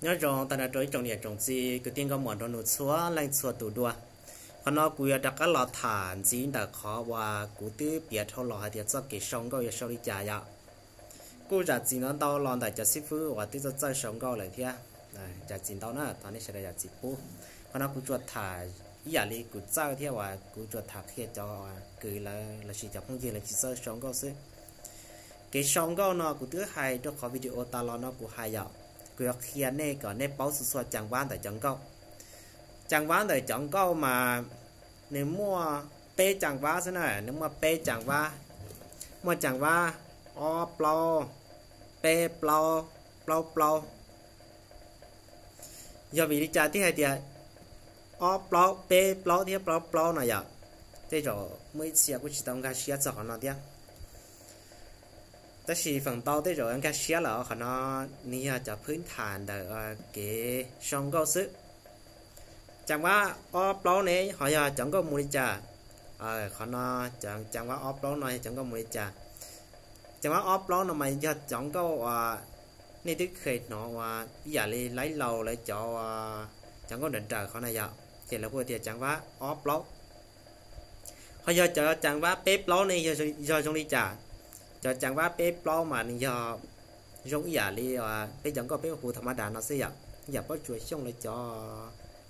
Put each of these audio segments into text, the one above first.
Nyob zoo tag nrho rau ib tsoom niam tsoom txiv kwv tij nkauj muam nraug nus txhua leej txhua tus dua. Qhov no kuv yuav rov qab los tham ntxiv ntawm qhov uas kuv twb piav dhau los hais tias txoj kev sau nkauj yuav sau li cas yom. Kuj zam txim ntau ntau los ntawm cov xib fwb uas twb txawj txawj sau nkauj lawm thiab. Zam txim ntau na, thov nej sawv daws zam txim pub. Qhov no kuv tsuas tham ib yam li kuv txawj thiab uas kuv tsuas tham qhia cov kws lawv lossis cov phooj ywg lawv tsis txawj sau nkauj xwb. Kev sau nkauj no kuv twb hais rau qhov video tas los no kuv hais yom, kuv yuav qhia nej kom nej paub txhua txhua caa vab ntawm cov nkauj. Caa vab ntawm cov nkauj mas nws muaj peb caa vab xwb na, nws muaj peb caa vab. Muaj caa vab ob plaub, peb plaub, plaub plaub. Yog vim li cas thiaj hais tias ob plaub, peb plaub thiab plaub plaub no yom? Tej zaum muaj ib txhia kuj tsis tau nkag siab txog qhov no thiab. Tab sis feem ntau tej zaum nkag siab lawm, qhov no nws yog cov phwb tham ntawm kev sau nkauj xwb. Caa vab ob plaub ne ho yog cov nkauj mus li cas? Qhov no, caa vab ob plaub no yog cov nkauj mus li cas? Caa vab ob plaub no mas yog cov nkauj uas nej twb kheev hnov uas ib yam li laib laus lawv cov, cov nkauj nrawm nrawm qhov na yom, ces lawv hu tias caa vab ob plaub. Ho yog cov caa vab peb plaub ne yog zoo li cas? Cov caa vab peb plaub mas nws yog zoo ib yam li peb cov nkauj peb hu tham ma das no xwb yom, ib yam Pob Tsuas Xyooj lawv cov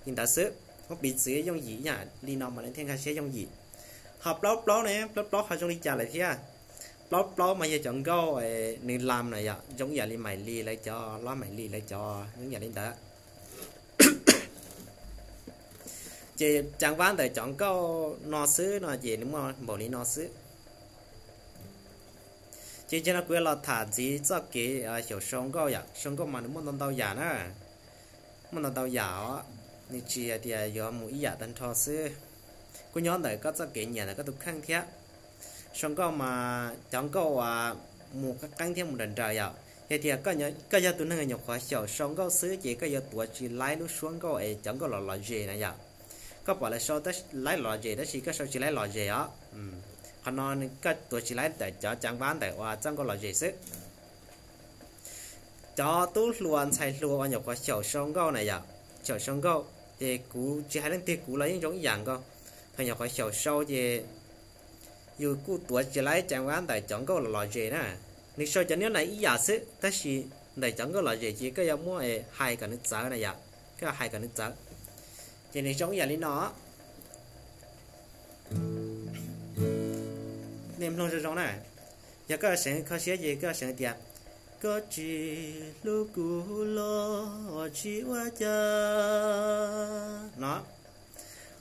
li ntawd xwb. Muab piv txwv yooj yim ib yam li no mas nej thiaj nkag siab yooj yim. Ho plaub plaub ne, plaub plaub ho zoo li cas lawm thiab? Plaub plaub mas yog cov nkauj nws lam na yom, zoo ib yam li Maim Lis lawv cov, Lob Maim Lis lawv cov zoo ib yam li ntawd. Ces caa vab ntawm cov nkauj no xwb no ces nws muaj npaum li no xwb. Ces ntawm no kuv yuav los tham ntxiv txoj kev xyaum sau nkauj yom. Sau nkauj mas nws muaj ntau ntau yam na, muaj ntau ntau yam os, nws tsis hais tias yuav mus ib yam tag nrho xwb. Kuj nyob ntawm koj txoj kev nyiam ntawm koj tus kheej thiab. Sau nkauj mas cov nkauj uas mus qeeb qeeb thiab mus nrawm nrawm yom. Yog tias koj yog tus neeg nyuam qhuav xyaum sau nkauj xwb ces koj yuav tuav tsis laib lub suab nkauj es cov nkauj los lom zem na yom. Koj pom lawv sau laib lom zem tab sis koj sau tsis laib lom zem os. Qhov no koj tuav tsis laib ntawm cov caa vab ntawm uas txoj nkauj lom zem xwb. Cov tub hluas ntxhais hluas uas nyuam qhuav xyaum sau nkauj na yom, xyaum sau nkauj, ces kuv tsis hais leej twg kuv los yeej zoo ib yam nkaus. Thaum nyuam qhuav xyaum sau ces yus kuj tuav tsis laib caa vab ntawm cov nkauj los lom zem na. Nws sau cov niab na ib yam xwb tab sis ntawm cov nkauj lom zem ces koj yuav muab hais kom nws txawv na yom, koj hais kom nws txawv. Ces nws zoo ib yam li no. Nej mloog zoo zoo na. Yog koj seev kho siab ces koj seev tias, koj tsis hlub kuv los tsis ua cas no.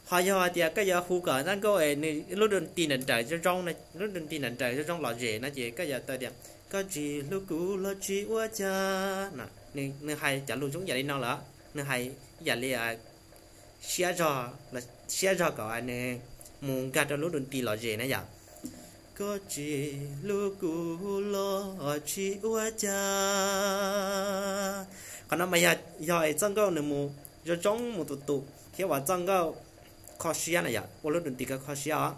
Ho yog hais tias koj yuav hu kom txoj nkauj nws lub doo ti nrawm nrawm zoo zoo, lub doo ti nrawm nrawm zoo zoo lom zem no ces koj yuav tau tias, koj tsis hlub kuv los tsis ua cas. Nws hais cov lus zoo yam li no lawm, nws hais yam li siab zog, siab zog kom nws mus nkag rau lub doo ti lom zem na yom. Koj tsis hlub kuv los tsis ua cas. Qhov no mas yog es txoj nkauj nws mus zoo zoo mus tus tus thiab uas txoj nkauj kho siab na yom, ua lub doo ti kho kho siab os.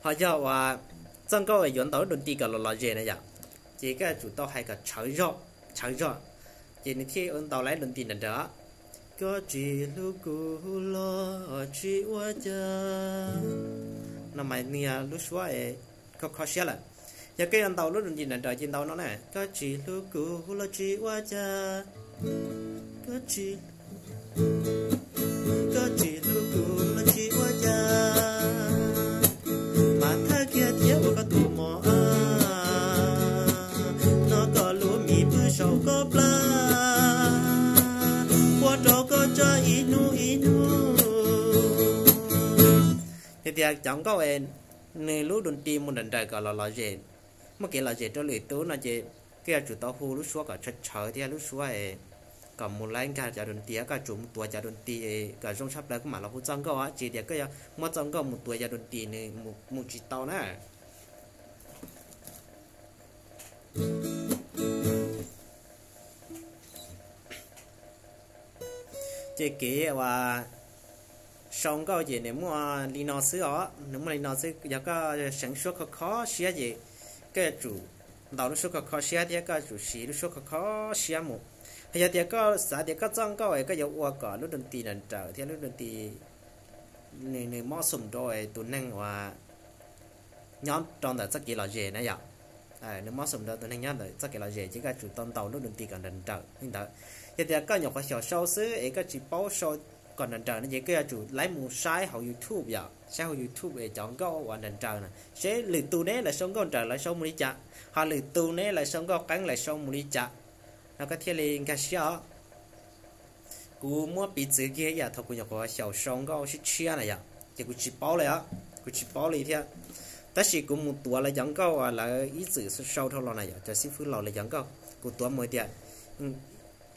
Ho yog uas txoj nkauj yuav ntaus lub doo ti kom los lom zem na yom, ces koj yuav tsum tau hais kom tshawv zog, tshawv zog, ces nws thiaj ua ntaus lub doo ti nrawm nrawm. Koj tsis hlub kuv los tsis ua cas. No mas nws yog lub suab kho kho siab lawm. Yog koj yuav ntaus lub doo ti nrawm nrawm ces ntaus no na, koj tsis hlub kuv los tsis ua cas. Koj tsis hlub kuv los tsis ua cas, mas thawj kiag thiab ua koj tus mos a, no kom lub mis pw saum koj plab, ua rau koj tsa ib hnub ib hnub. Yog tias cov nkauj nws lub doo ti mus nrawm nrawm kom los lom zem, muaj kev lom zem rau lwm tus no ces koj yuav tsum tau hu lub suab kom tshawv tshawv thiab lub suab kom mus laib nkag cov doo ti, koj yuav tsum mus tuav cov doo ti kom zoo tshaj plaws koj mam los hu txoj nkauj, tsis tias koj yuav muab txoj nkauj mus tuav cov doo ti nws mus tsis tau na. Ces kev uas sau nkauj ces nws muaj li no xwb os, nws muaj li no xwb. Yog koj seev suab kho kho siab ces koj yuav tsum ntaus lub suab kho kho siab thiab koj yuav tsum siv lub suab kho kho siab mus. Hos yog tias koj xav tias koj txoj nkauj es koj yuav ua kom lub doo ti nrawm nrawm thiab lub doo ti nws nws mob xum rau tus neeg uas nyob rau ntawm txoj kev lom zem na yom, nws mob xum rau tus neeg nyob ntawm txoj kev lom zem ces koj yuav tsum tau ntaus lub doo ti kom nrawm nrawm li ntawd. Yog tias koj nyuam qhuav xyaum sau xwb es koj tsis paub sau kom nrawm nrawm no ces koj yuav tsum laib mus saib hauv YouTube yom, saib hauv YouTube es cov nkauj uas nrawm nrawm na, seb lwm tus ne lawv sau nkauj nrawm lawv sau mus li cas, hos lwm tus ne lawv sau nkauj qeeb lawv sau mus li cas, no koj thiaj li nkag siab os. Kuv muab piv txwv kiag yam thaum kuv nyuam qhuav xyaum sau nkauj tshiab tshiab na yom, ces kuv tsis paub li os, kuv tsis paub li thiab. Tab sis kuv mus tuav lawv cov nkauj uas lawv ib txwm sau dhau los na yom, cov xib fwb laus lawv cov nkauj, kuv tuav mus tias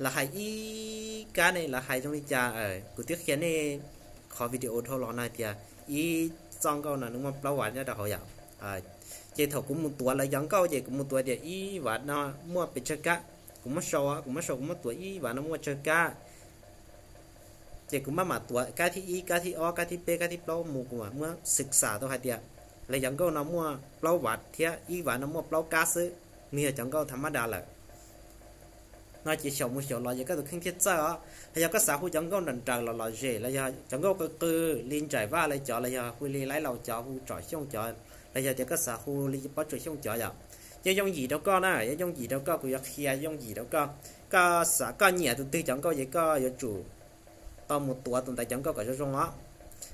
lawv hais ib kab ne lawv hais zoo li cas, kuv twb qhia nej qhov video dhau los no tias ib txoj nkauj no nws muaj plaub vas nyob rau hauv yom. Ces thaum kuv mus tuav lawv cov nkauj ces kuv mus tuav tias ib vas no muaj pes tsawg kab, kuv muab sau, kuv muab sau kuv muab tuav ib vas no muaj tsawg kab. Ces kuv maj mam tuav kab thib ib, kab thib ob, kab thib peb, kab thib plaub mus, kuv mam muab xwm xam tau hais tias lawv cov nkauj no muaj plaub vas thiab ib vas no muaj plaub kab xwb, nws yog cov nkauj tha mab da lawm. No ces xyaum mus xyaum los ces koj tus kheej thiaj txawj os. Hos yog koj xav hu cov nkauj nrawm nrawm los lom zem los yog cov nkauj qw qw li Ntsaim Vaj lawv cov los yog hu li Laib Laus cov, hu Tsom Xyooj cov, los yog tias koj xav hu li Pob Tsuas Xyooj cov yom, yeej yooj yim rau koj na, yeej yooj yim rau koj, kuv yuav qhia yooj yim rau koj. Koj xav koj nyiam tus twg cov nkauj ces koj yuav tsum tau mus tuav tus ntawd cov nkauj kom zoo zoo os.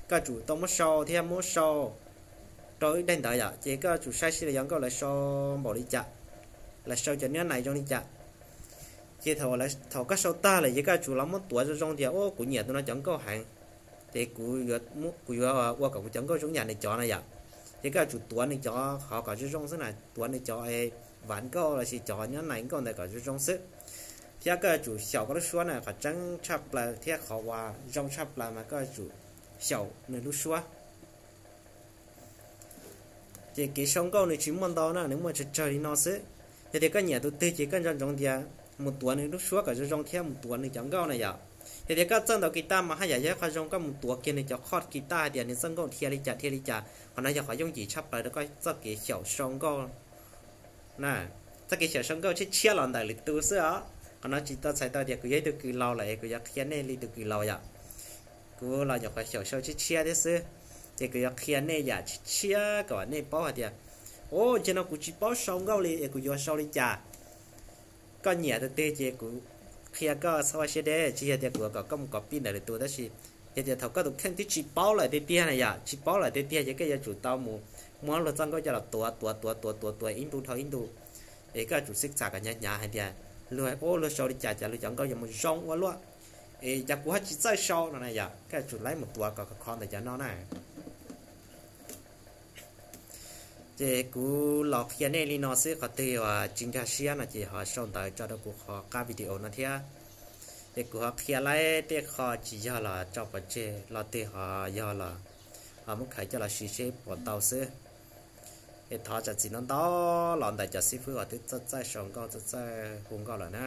Koj tsum tau muab sau thiab muab sau rau ib daim ntawv yom, ces koj tsum saib seb lawv cov nkauj lawv sau npaum li cas, lawv sau cov nab nais zoo li cas. Ces thaum koj sau tag lawm ces koj tsum los muab tuav zoo zoo tias, u, kuv nyiam tus no cov nkauj heev, ces kuv yuav ua kom kuv cov nkauj zoo yam nws cov na yom. Ces koj tsum tuav nws cov qhov kom zoo zoo xwb na, tuav nws cov vas nkauj lossis cov nab nais nkauj ntawd kom zoo zoo xwb. Thiab koj tsum xyaum koj lub suab na, qhov tseeb tshaj plaws thiab qhov uas zoo tshaj plaws mas koj tsum xyaum nws lub suab. Ces kev sau nkauj nws tsis muaj ntau na, nws muaj tsawg tsawg li no xwb. Yog tias koj nyiam tus twg ces koj nco ntsoov tias mus tuav nws lub suab kom zoo zoo thiab mus tuav nws cov nkauj na yom. Yog tias koj txawj ntaus kis tas mas haj yam yog ib qho zoo koj mus tuav kiag nws cov chord kis tas hais tias nws txoj nkauj dhia li cas dhia li cas, qhov no yog qhov yooj yim tshaj plaws rau koj txoj kev xyaum sau nkauj na. Txoj kev xyaum sau nkauj tshiab tshiab los ntawm lwm tus xwb os. Qhov no tsis tau txhais tau tias kuv yog ib tug kws laus lawm es kuv yuav qhia nej li tus kws laus yom. Kuv los nyuam qhuav xyaum sau tshiab tshiab thiab xwb, ces kuv yuav qhia nej yam tshiab tshiab kom nej paub hais tias, u, ntshe no kuv tsis paub sau nkauj li es kuv yuav sau li cas. Koj nyiam tus twg ces kuv qhia koj txhob ua siab deb, tsis yog tias kuv kom koj mus copy ntawm lwm tus, tab sis yog tias thaum koj tus kheej twb tsis paub lawm tiag tiag na yom, tsis paub lawm tiag tiag ces koj yuav tsum tau mus muab luag txoj nkauj coj los tuav tuav tuav tuav tuav ib ntu dhau ib ntu, es koj yuav tsum xwb xam kom hnyav hnyav hais tias luag, u, luag sau li cas ces luag cov nkauj yuav mus zoo ua luaj, es cas kuv ho tsis txawj sau no na yom, koj yuav tsum laib mus tuav kom khov khov ntawm cov no na. Ces kuv los qhia nej li no xwb, qhov twg uas tsis nkag siab no ces ho sau ntawv tso rau kuv qhov qab video no thiab. Es kuv ho qhia laib tej qho tsis yog los tso pov tseg, lo twg ho yog los ho muab khaws coj los siv seb puas tau xwb. Es thov zam txim ntau ntau los ntawm cov xib fwb uas twb txawj txawj sau nkauj txawj txawj hu nkauj lawm na.